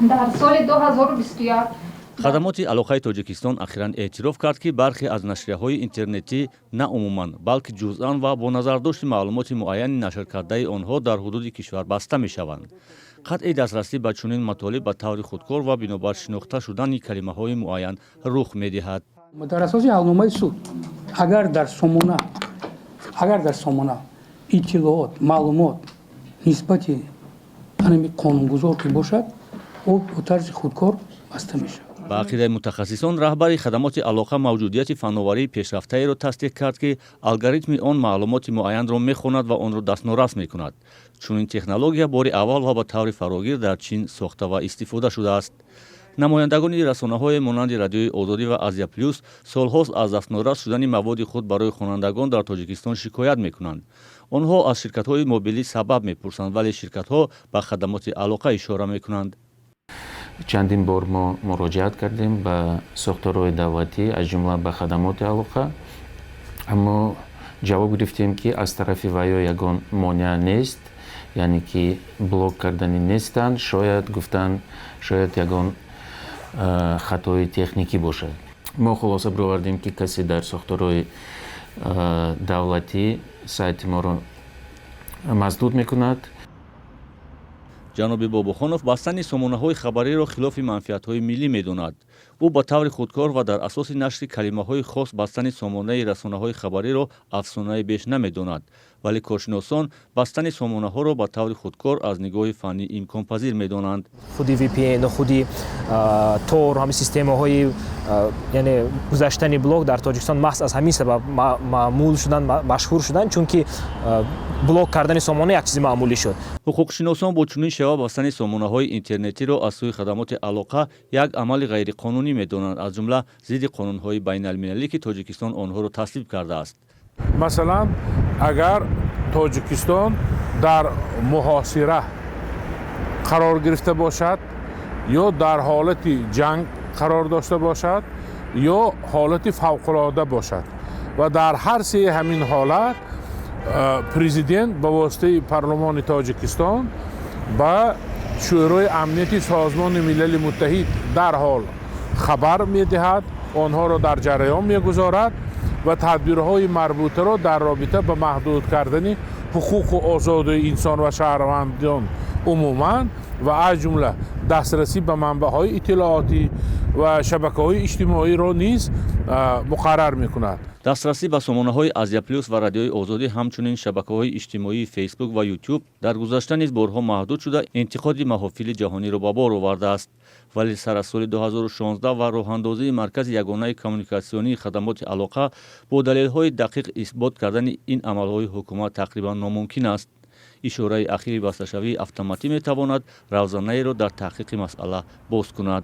Дар соли 2021. Хадамоти алоқаи Тоҷикистон ахиран эътироф кард, ки бархе аз нашрияҳои интернетӣ на умуман, балки ҷузъан ва бо назардошти маълумоти муайяни нашркардаи онҳо дар ҳудуди кишвар баста мешаванд. Қатъи дастрасӣ ба чунин матолиб ба таври худкор ва бинобар шинохта шудани калимаҳои муайян рух медиҳад. Дар асоси ҳалномаи суд, агар дар сомона иттилоот, маълумот нисбати ҳанами қонунгузор ки бошад, ӯ бо тарзи худкор баста мешавад. Ба ақидаи мутахассисон, раҳбари хадамоти алоқа мавҷудияти фановарии пешрафтаеро тасдиқ кард, ки алгоритми он маълумоти муайянро мехонад ва онро дастнорас мекунад. Чунин технология бори аввал ва ба таври фарогир дар Чин сохта ва истифода шудааст. Намояндагони расонаҳое монанди Радиои Озодӣ ва Азия Плюс солҳост аз дастнорас шудани маводи худ барои хонандагон дар Тоҷикистон шикоят мекунанд. Онҳо аз ширкатҳои мобилӣ сабаб мепурсанд, вале ширкатҳо ба хадамоти алоқа ишора мекунанд. Чандин бор мо муроҷиат кардем ба сохторҳои давлатӣ, аз ҷумла ба хадамоти алоқа, аммо ҷавоб гирифтем, ки аз тарафи ваё ягон монеа нест, яъне ки блок кардани нестанд. Шояд, гуфтанд, шояд ягон хатои техникӣ бошад. Мо хулоса баровардем, ки касе дар сохторҳои давлатӣ сайти моро масдуд мекунад. Ҷаноби Бобохонов бастани сомонаҳои хабариро хилофи манфиатҳои миллӣ медонад. Ӯ ба таври худкор ва дар асоси нашри калимаҳои хос бастани сомонаи расонаҳои хабариро афсонае беш намедонад, вале коршиносон бастани сомонаҳоро ба таври худкор аз нигоҳи фаннӣ имконпазир медонанд. Худи VPN, худи Tor, ҳамин системаҳои, яъне гузаштани блок дар Тоҷикистон маҳз аз ҳамин сабаб маъмул шуданд, машҳур шуданд, чунки блок кардани сомона як чизи маъмулӣ шуд. Ҳуқуқшиносон бо чунин шева бастани сомонаҳои интернетиро аз сӯи хадамоти алоқа як амали ғайриқонунӣ медонанд, аз ҷумла зидди қонунҳои байналмилалӣ, ки Тоҷикистон онҳоро тасвиб кардааст. Масалан, агар Тоҷикистон дар муҳосира қарор гирифта бошад ё дар ҳолати ҷанг қарор дошта бошад ё ҳолати фавқулода бошад ва дар ҳар сеи ҳамин ҳолат президент ба воситаи парлумони Тоҷикистон ба Шӯрои амнияти Созмони Милали Муттаҳид дарҳол хабар медиҳад, онҳоро дар ҷараён мегузорад ва тадбирҳои марбутаро дар робита ба маҳдуд кардани ҳуқуқу озодии инсон ва шаҳрвандон умуман ва аз ҷумла дастрасӣ ба манбаъҳои иттилоотӣ ва шабакаҳои иҷтимоиро низ муқаррар мекунад. Дастрасӣ ба сомонаҳои Азия Плюс ва Радиои Озодӣ, ҳамчунин шабакаҳои иҷтимоии Фейсбук ва Ютуб дар гузашта низ борҳо маҳдуд шуда, интиқоди маҳофили ҷаҳониро ба бор овардааст. Вале сар аз соли 2016 ва роҳандозии маркази ягонаи коммуникатсионии хадамоти алоқа бо далелҳои дақиқ исбот кардани ин амалҳои ҳукумат тақрибан номумкин аст. Ишораи ахири басташавии автоматӣ метавонад равзанаеро дар таҳқиқи масъала боз кунад.